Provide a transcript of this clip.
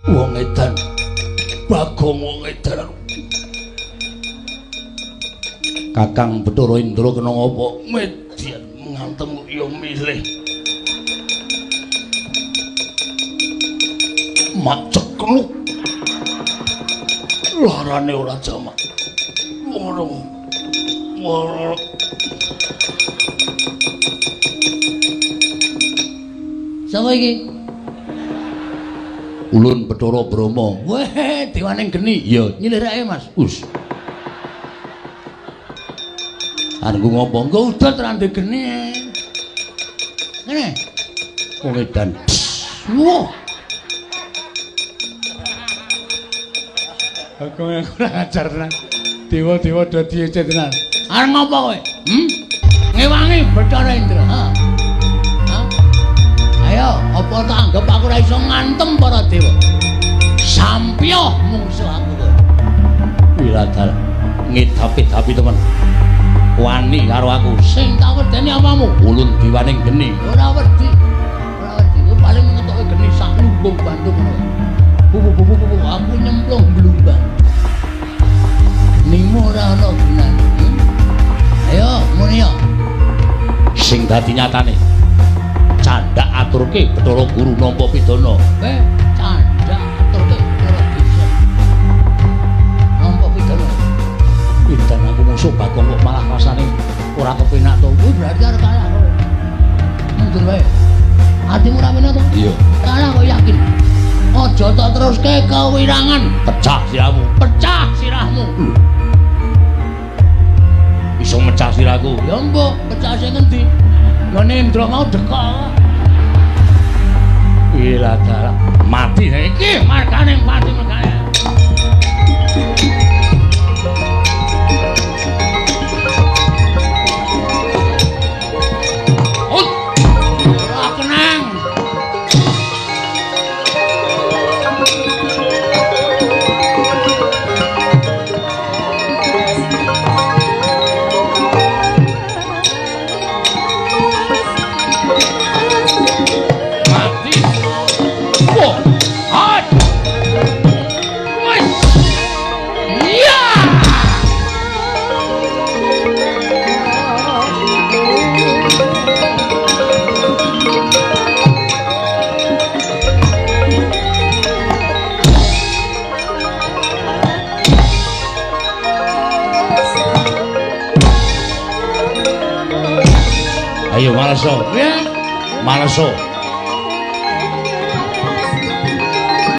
Wong edan. Bagong wong edan. Kakang Bathara Indra kena ngapa? Median ngantem kok ya milih. Mak cekluk. Larane ora jamak. Ngono. Ngono. Sapa iki? Ulun Bathara Brahma. Weh, dewaning geni. Iya, nyilirake, Mas. Us. Arep ngopo? Engko udut ra ndek geni. Ngene. Wong edan. Wah. Aku kurang ajar tenan. Dewa-dewa do diece tenan. Arep ngopo kowe? Ngewangi Bathara Indra. Ha. Ha? Ayo, apa tak anggap aku ora iso ngantem para dewa? Sampyoh mungsuh aku kowe. Wiladal ngedapi-dapi temen. Wani karo aku. Sing tak wedeni apamu? Ulun diwaning geni. Ora wedi. Ora wedi. Kowe paling ngetoke geni sak lumbung Bandung ngono. Bu, aku nyemplung blumbang. Nimu ora ana gunane. Ayo, muni yo. Sing dadi nyatane. Candhak aturke Bathara Guru nampa pidana. Candhak aturke Bathara Desa. Nampa pidana. Edan aku musuh Bagong kok malah rasane ora kepenak to. Kuwi berarti arep kalah kowe. Mundur wae. Atimu ora penak to? Iya. Kalah kok yakin. Aja tak teruske kewirangan. Pecah sirahmu. Pecah sirahmu. Iso mecah sirahku. Ya mbok, pecah sing ngendi? Nggone Indra mau dekok. Gila dalah. Mati iki margane mati mergane. Ora kenang. Mati. Wah. Hat. Wes. Iya. Ayo maleso. Maleso.